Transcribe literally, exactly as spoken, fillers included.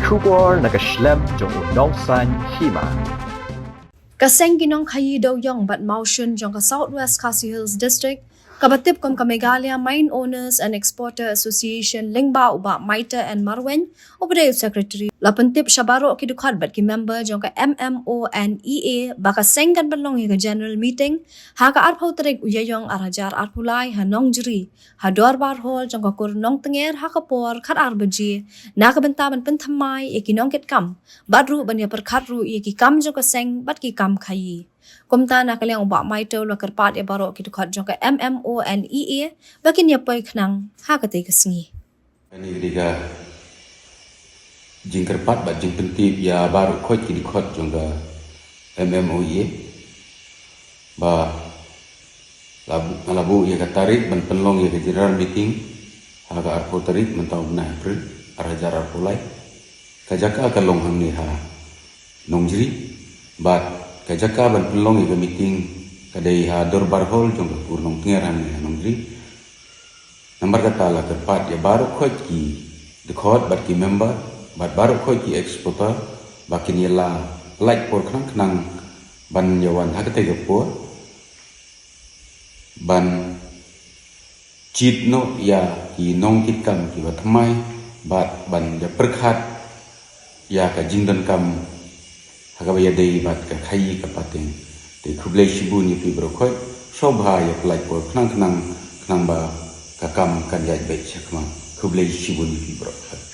Khubor na ka shlem jong u nongsan hima. Ka seng ki nongkhaii dewiong bad mawshun jong ka South West Khasi Hills District, kaba tip kum ka Meghalaya Mine Owners and Exporter Association, lyngba u Bah Maite N Marwein, uba dei u Secretary, la pyntip sha baroh ki dkhot bad ki member jong ka M M O N E A ba ka seng kan pynlong ïa ka general meeting ha ka arphew tarik u Ïaïong ar hajar arphew lai ha Nongjri, ha Dorbar Hall jong ka kur Nongtnger ha ka por khat ar baje, na ka bynta ban pynthymmai ïa ki nongkitkam bad ruh ban ïa pyrkhat ruh ïa ki kam jong ka seng bad ki kam khaii. Kumta na ka liang u Bah Maite u la kyrpad ïa baroh ki dkhot jong ka M M O N E A ba kin ïa poi khnang ha katei ka sngi. Kane ka dei ka jingkyrpad bad jingpyntip ïa baroh khoit ki dkhot jong ka M M O N E A ba la bu-, la buh ïa ka tarik ban pynlong ïa ka general meeting ha ka arphew tarik mynta u bnai April ar hajar arphew lai. Ka jaka ka long hangne ha Nongjri, bad ka jaka ban pynlong ïa ka meeting ka dei ha Dorbar Hall jong ka kur Nongtnger hangne ha Nongjri. Namar kata la kyrpad ïa baroh khoit ki dkhot bad ki member bad baroh khoit ki exporter ba kin ïa la pyllait por khnang khnang ban ïa wan ha katei ka por ban jied noh ïa ki nongkitkam kiba thymmai bad ban ïa pyrkhat ïa ka jingdonkam ha kaba ïadei bad ka khaii ka pateng. Te khublei shibun ïa phi baroh khoit, sngewbha ïa pyllait por khnang khnang, khnang ba ka kam kan ïaid beit shakhmat. Khublei shibun ïa phi baroh khoit.